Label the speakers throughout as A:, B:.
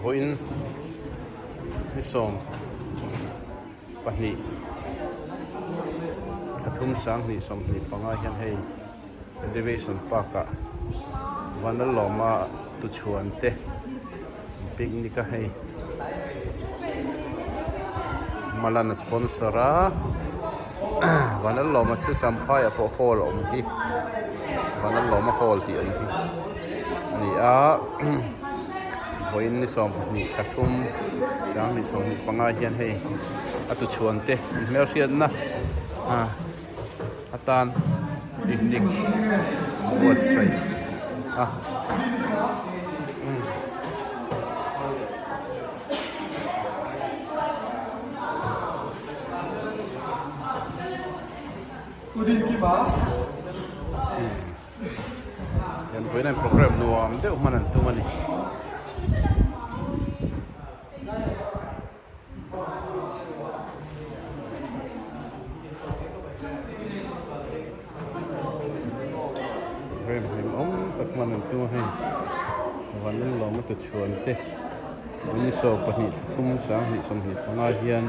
A: Vawiin ni 12 thla thum 2025 hian hei Elevation Park ah Vanlalawma tuchhuan te picnic a hei Malan a sponsor a Vanlalawma chu Champhai ah pawh hall a awm hi Vanlalawma hall tih ang hi a ni a vawiin ni 12 thla thum 2025 hian hei a tuchhuan te an hmelhriatna ah atan picnic buatsaih a. Vawiin program nuam deuh hman an tum a ni. Rem hlim awm tak hman an tum a hei Vanlalawma tuchhuan te ni 12 thla 3 2025 hian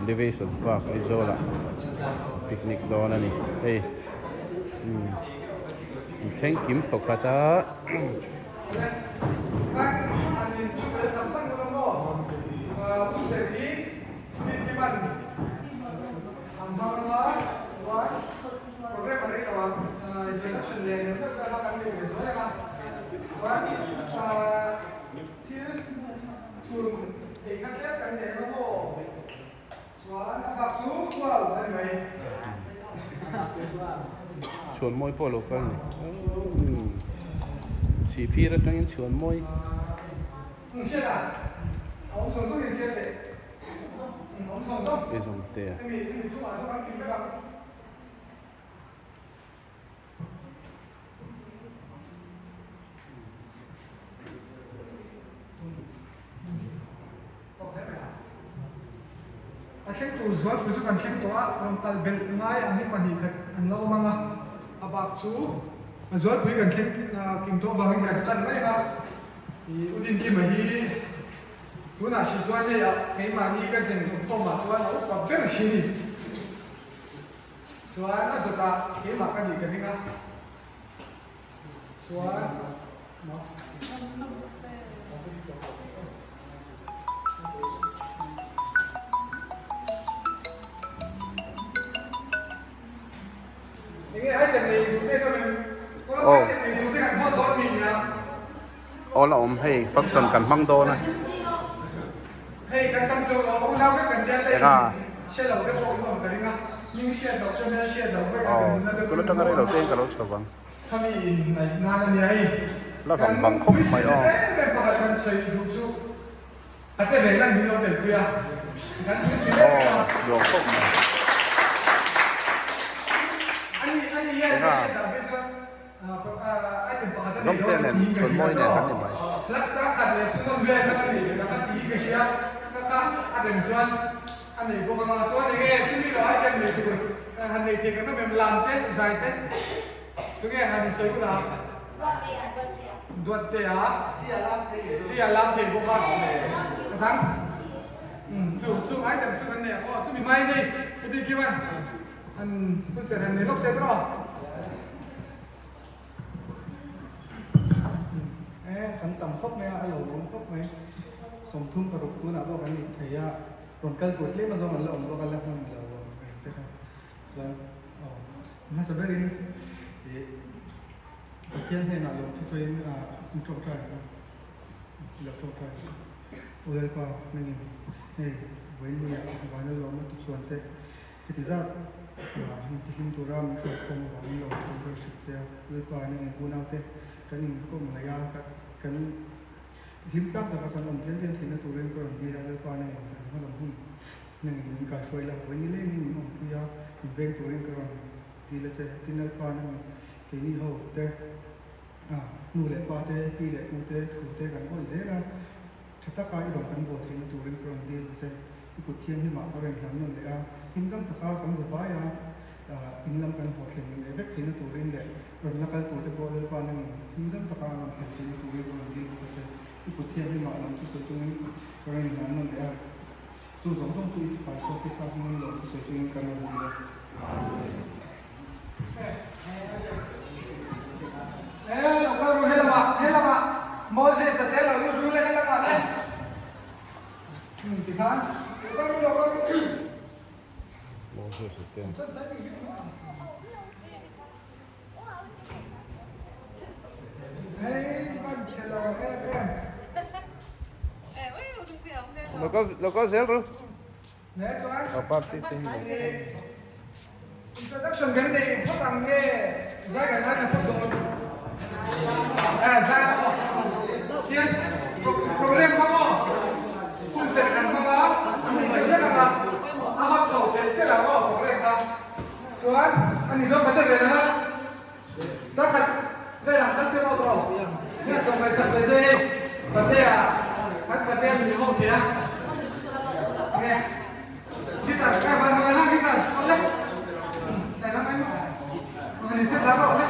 A: Elevation Park Aizawl ah picnic dawn a ni hei umm inthleng kim thawkhat a. Chhuan mawi pawh a lo kal ni. Sihphir atangin chhuan mawi. Ei zawng te a.
B: A thleng tur zual pui chu kan thleng tawh a, rawn kal belh ngai ang hi pahnih khat an la awm ang a, a bak chu a zual pui kan thleng kim tawh vangin kan chan mai ang a, ih U Dinkima hi tunah hrih chuan hei ah keimahni ka zen awmkhawmah chuan a upa ber hri a ni. Chuan a dawtah keimah ka nih ka ring a, chuan maw. Enge item nei duh te kan
A: Aw.
B: Item nei duh te kan hawn dawn mi nia.
A: Aw la awm hei function kan hmang dawn a.
B: Hei kan tam chu aw unau vek kan nia te
A: Enga?
B: hre lo te pawh an awm ka ring a, hming hriat loh te hmel hriat loh vek a
A: Aw
B: kan nuna te
A: tun
B: pawh
A: atanga rei lo te in ka lo chho vang.
B: Khami in ngaih nan a nia hei.
A: La
B: Kan
A: vang vang khawp
B: puisin
A: mai
B: te
A: aw.
B: em em pakhat kan sawi duh chu a te ve nan min lo telpui a, kan puisin em
A: Aw
B: em a.
A: nuam khawp mai.
B: Ani ani hian
A: Enga?
B: ka hriat dan phei chuan
A: Zawmte nen chhuanmawi nen kan ni mai.
B: E kan tam khawp mai a, a lo awm khawp mai. 36 tunah pawh kan nih thei a, rawn kal tur tlem azawng an la awm bawk a, la hman lo ang reng te kha. Chuan aw hmasa berin ih Pathian hnenah lo thusawiin an tawngtai ang a, lo tawngtai ang. Aw Lalpa nangin hei vawiin ah Vanlalawma tuchhuan te Heti zat min tihlim tura min hruaikhawm avangin lo thawm ka hrilh che a, Lalpa nangin unaute kan inkawm ngaih a, kan hlim tlak taka kan awm dial dial theihna turin ka rawn dil a, Lalpa nangin kan hma lam hun nangin min kaihruai la, vawiin nilengin min awmpui a, min veng turin ka rawn dil a che, tin Lalpa nangin keini ho te nu leh pa te, pi leh pu te, thu te kan awih zel a, Tha taka i rawn kan bual theihna turin ka rawn dil che. I kut thianghlimah ka rawn hlam nawn leh a, himdam taka kan za vai a, in lam kan haw thlen leh vek theihna turin leh rawn la kal turte pawh Lalpa nangin himdam taka an rawn thlen theihna turin ka rawn dil bawk a che. I kut thianghlimah lam chu sawi chungin ka rawn inhlan nawn leh a. Chu zawng zawng chu i fapa Isua Krista hmingin lawm chu sawi chungin ka rawn dil a.
C: He lo kal ru helamah, helamah Moses a te lo lut ru le helamah le. Tikhan lo kal ru, lo kal ru.
A: Moses a te. Lo kal lo kal zel ru. Aw party te hi lo.
C: Introduction kan nei phawt ang nge zai kan ngaithla phawt dawn. Eh zai aw. Tian program kha maw hun serh kan hmang a, hun mai vek ang a, a hot chho telh telh ang aw program kha. Chuan a ni zawng kan ve na chakhat velah kal tir rawh tawh hian tlawm ngaihsak ve se hei Patea kan Patea min ho thei a nge guitar ka van mawi hang guitar awle nai lam mai maw han in set lar rawh awle.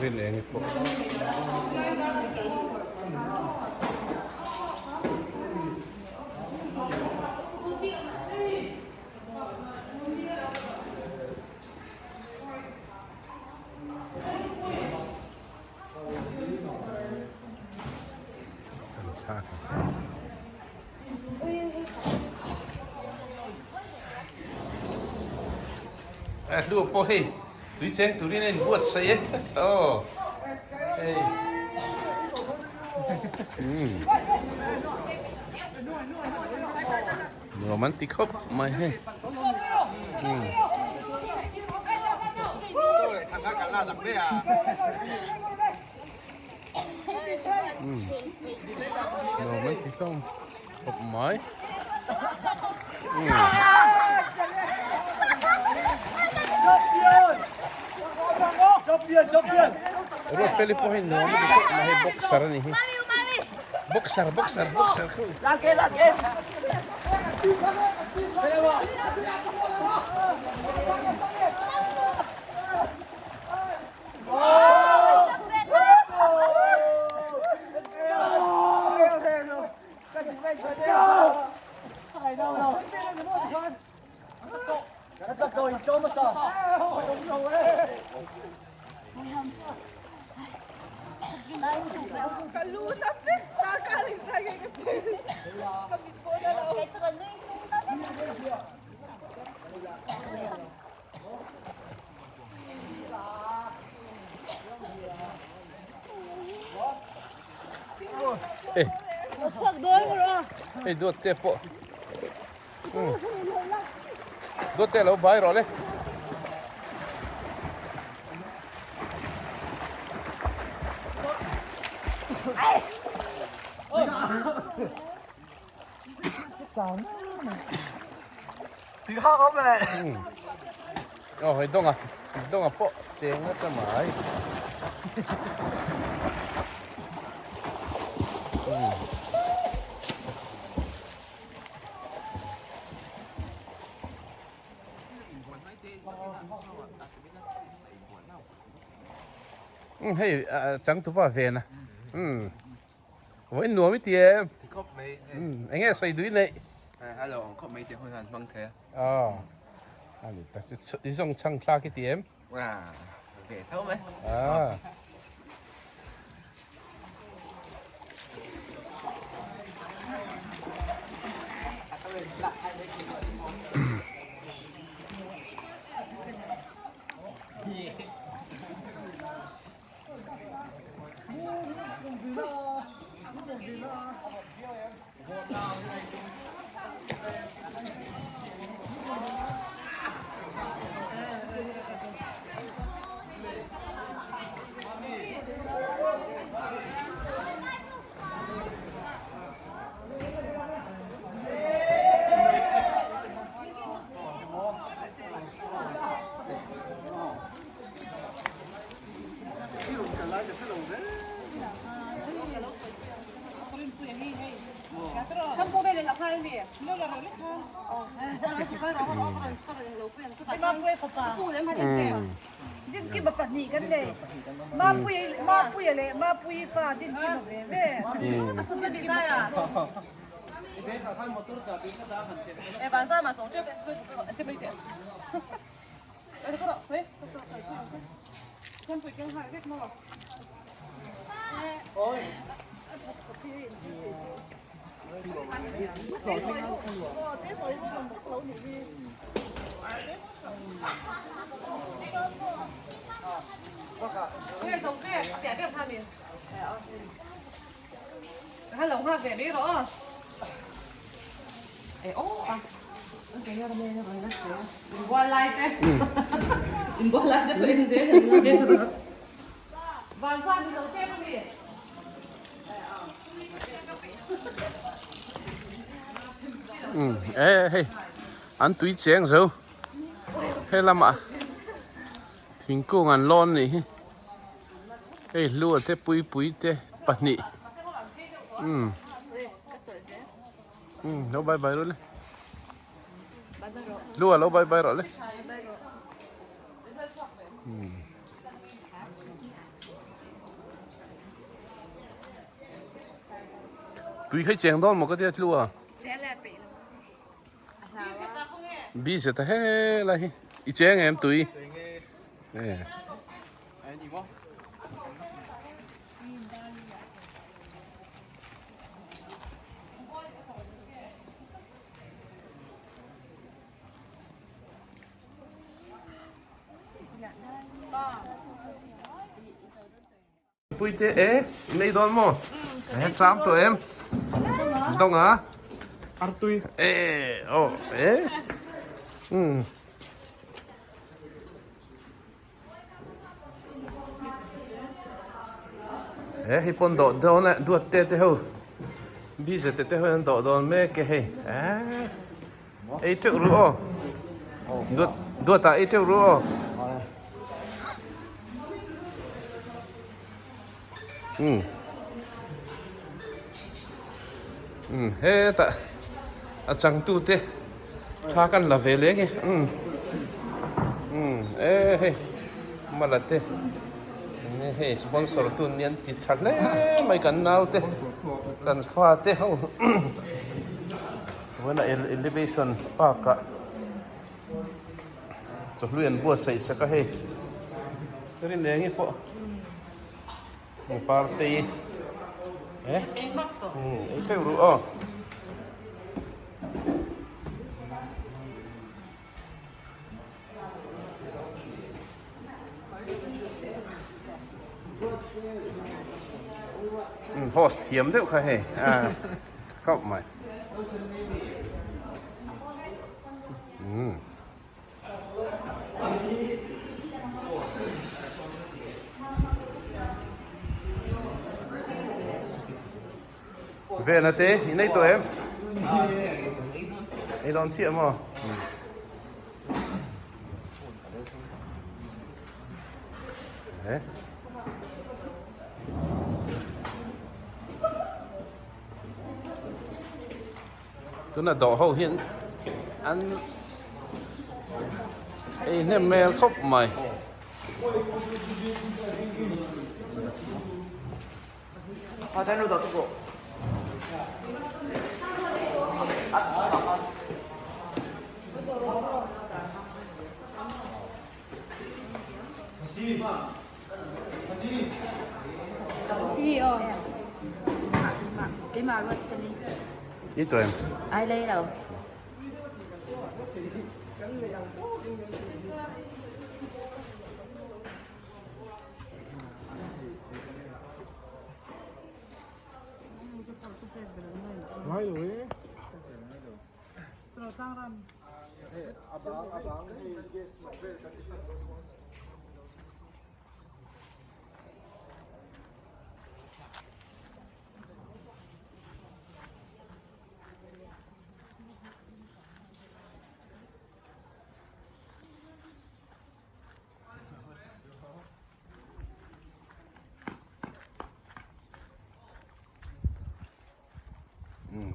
A: Rin eng pawh. A hlu pawh hei tui cheng turin a inbuatsaih e aw hei nuam an ti khawp mai hei nuam an ti hlawm khawp mai. Ruatfeli pawh hi nuam a ti khawp mai hei boxer a ni hi boxer boxer boxer khu. Hei duat te pawh duat te lo bai rawh le. Aw hei dawnga dawnga pawh cheng nasa mai. Umm hei changtupa ven a. Umm vawiin nuam i ti em?
D: Ti khawp mai.
A: Umm eng nge sawi duh i neih?
D: A lo awm khawp mai tih hun han hmang thei a.
A: Aw a ni tak chu i zawng chhang thlak i ti em?
D: A ve tho mai.
A: A. E hei an tui cheng zo he lamah thingkung an lawn nih hi hei hlua te puipui te pahnih umm umm lo bye bye rawh le hlua lo bye bye rawh le umm. Tui khai cheng dawn maw ka tia tlu a. Bi se ta he lai hi. I cheng em tui. E. Puite e, in ei dawn maw? E, tram tawh em? Dawng a?
B: Artui.
A: E, aw, e. Um. E, hei pawn dawh dawn a, duat te te ho. Bize te te ho an dawh dawn mek e hei. E. Ei teuh ru aw. Duat duat ah ei teuh ru aw. Um. Um hetah a changtu te thla kan la ve leng e. Um. Um e hei mala te hei sponsor tu nian ti tha hle mai kan nau te kan fa te ho. Vawiin a elevation park ah chawhlui an buatsaih sak a hei rin eng hi pawh party eh ei teuh ruh aw. Host thiam deuh kha hei a khawp mai Vena te i nei tawh em? Ei dawn chiah maw? Eh? Tuna dawh ho hian an ei hnem hmel khawp mai. I tuai em?
E: Ai lei lo.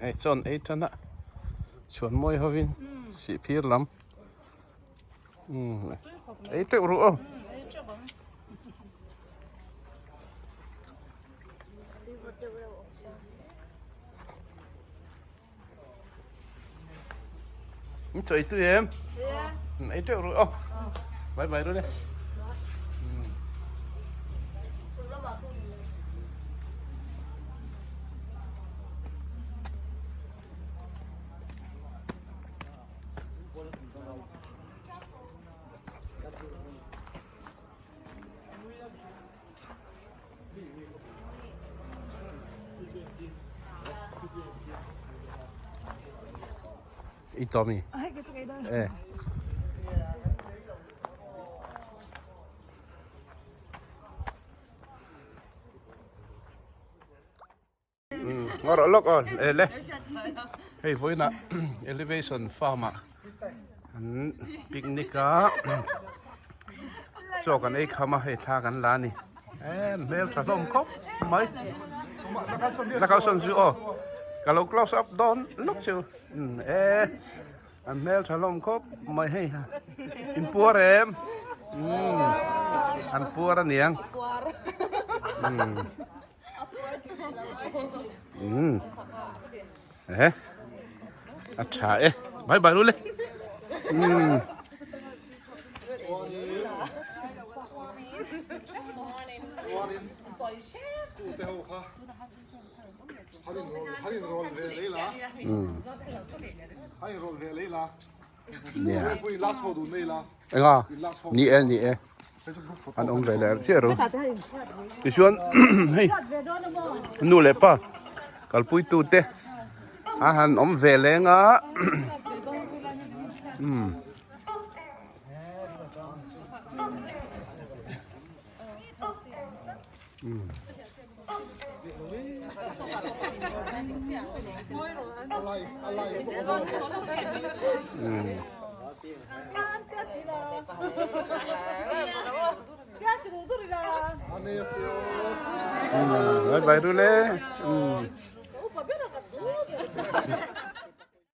A: Hei chuan ei tan a chhuan mawi hovin sih phir lam ei teuh ruh aw. Chaw ei tui em? Ei teuh ruh aw. Bye bye ruh le. I tawh mi? Eh. Ngawr lawk aw le le hei vawiinah elevation farm ah an picnic a chaw kan ei kham a hei thla kan la a ni eh hmel tha hlawm khawp mai la kalsawn chu aw ka lo close up dawn lawk chu eh an hmel tha hlawm khawp mai hei in puar em an puar aniang. Eh. A tha e. Bye bye lu le. Um. Nia. Enga ni e ni e an awm ve leh chiah ru tichuan hei nu leh pa kalpui tu te a han awm ve leng a umm. Bye bye Rule.